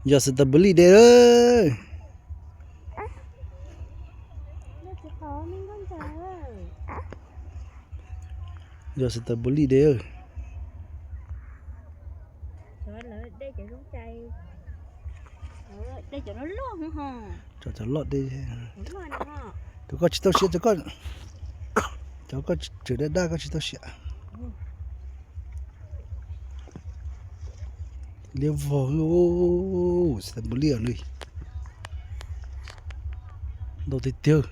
Yog xav tas npus lij de lawm. Yog xav tas npus lij de. Cov loj de. Cov koj tsis tau siav, cov koj tseem daj daj koj tsis tau siav. Liab vog, xav tas npus lij os. Ntau tiag tiag.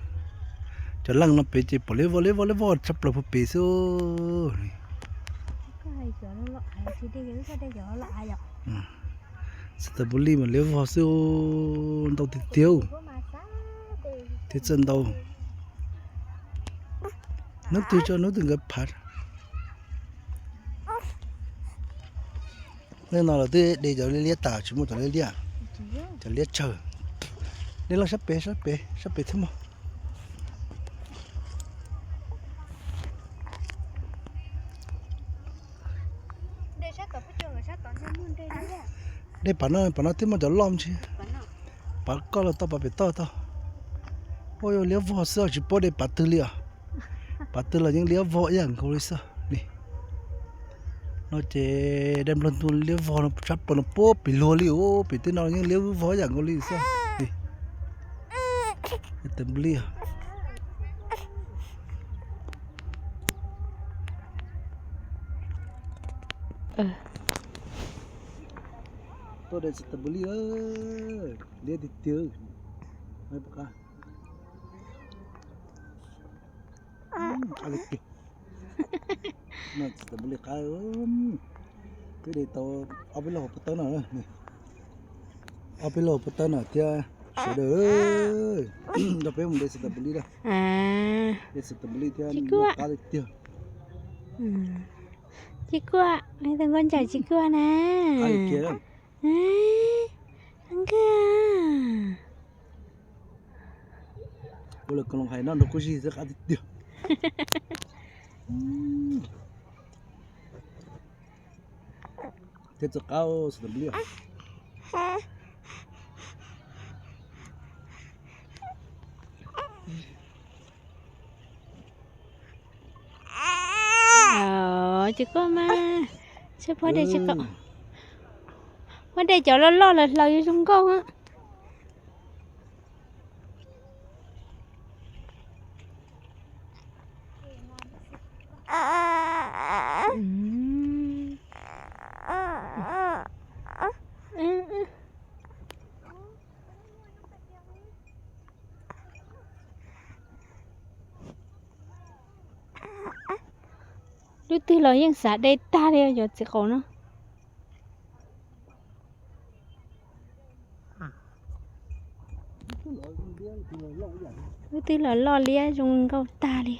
Cov leej no pem ces pom liab vog liab vog liab vog tshaj plaws puag pem xwb. Xav tas npus lij mas liab vog xwb, ntau tiag tiag. Thiab txawj ntau. Hnub twg tso hnub twg nkawd phav. Nej no los twb de cov liab liab tas, tsis muaj cov liab liab. Cov liab tsawg. Nej los sab pem, sab pem, sab pem thiab mog. De pav no, pav no twb muaj cov loj ntsis. Pav koj los tau, pav pem toj tau. Ua yog liab vog xwb tsis paub de pav twg li os. Pav twg los yeej liab vog ib yam nkaus li xwb li. No ces dej nplog ntuj liab vog no tshaj plaws no puag pem luag li os, pem tej no yeej liab vog ib yam nkaus li xwb li. Tes npus lij. Tuaj de xav tas npus lij, liab tiag tiag. Xav tas npus lij qab, twb de tau ob peb lub hauv paus tawb no, ob peb lub hauv paus tawb no thiab sawv daws. Nrog peb mus de xav tas npus lij, de xav tas npus lij thiab qab tiag tiag. Tsis kuaj, tus nkauj ntsawm tsis kuaj na. Nkauj, ua lawv koom loo hais no nrog kuj zig xwb qab tiag tiag. Thiab txawj qab xav tas npus lij. Tsis kuaj mas, tsis phob de tsis kom, phob de cov loj loj lawm hlaws yuav zoo nkauj. Lub twg los yeej xav de tag li cov txiv qaub no. Lub twg los loj liab zoo nkauj tag li.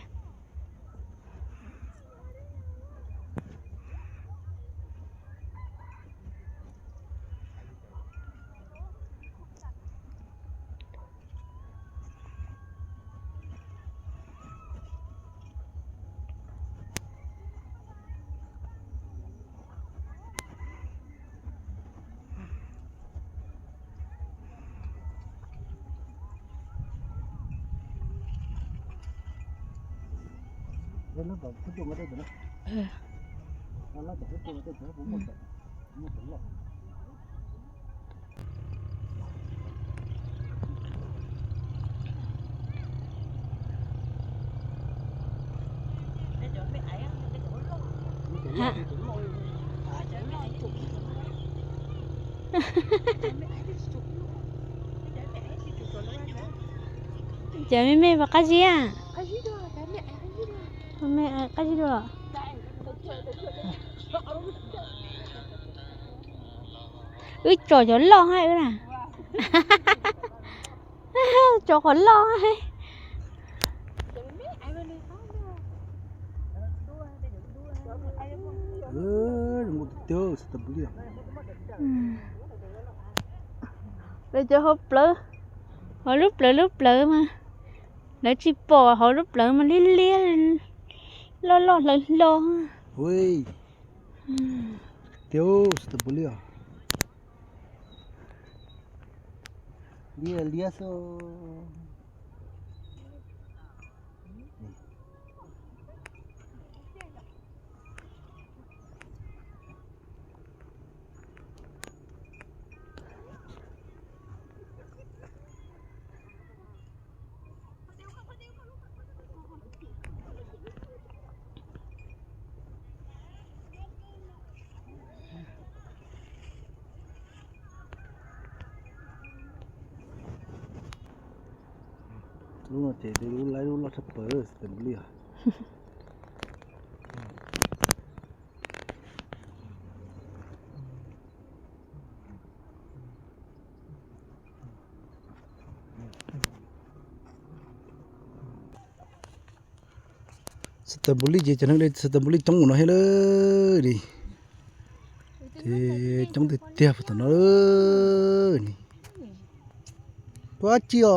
Cov me me puas qab zib? Me qab zib dua. Wb tsom cov loj hab wb na. Tsom qhov loj hab. Lawv cov hauv plawv, hauv lub plawv lub plawv mas lawv tsis pom, hauv lub plawv mas liab liab. Loj loj hlawv hlo. Ui, tiag, xav tau puav leej os. Liab liab xwb. Lub no ces lub laib lub loj tshaj plaws xav tau puav leej os. Xav tau puav leej ces cov neeg de xav tau puav leej coob mus no thiab lawm li. Ces coob tiag tiag puag tom no ni. Puas tsi os?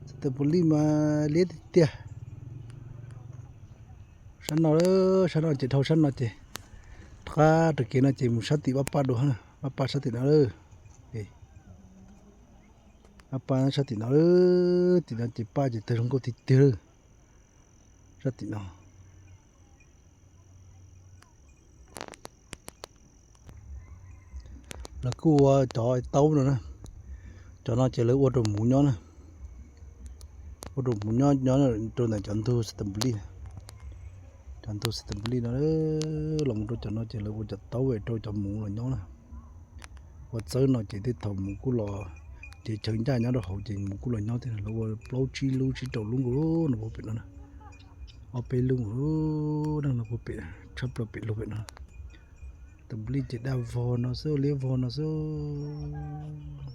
Xav tau puav leej mas liab tiag tiag. Sab no, sab no ces dhau sab no ces, rov qab rau kev no ces mus sab tim vaj paj dua, vaj paj sab tim no lawm. Vaj paj sab tim no, tim no ces paj ces tawg zoo nkauj tiag tiag lawm. Sab tim no lawv kuj ua cov taub no na, cov no ces lawv ua rau muv nyob na, ua rau muv nyob nyob rau ntawm cov ntug xav tau puav leej, cov ntug xav tau puav leej no los mus rau cov no ces lawv ua cov taub rau cov muv los nyob na. Ua txawb no ces tej thaum muv kuj los, ces chaw ncaj nyob rau hauv ces muv kuj los nyob thiab. Lawv ua plaub tsib lub tsib rau lub nkaus no puag pem no na, ob peb lub nkaus no puag pem, tshab plaws pem lug pem no. Tau puav leej ces daj vog no xwb, liab vog no xwb.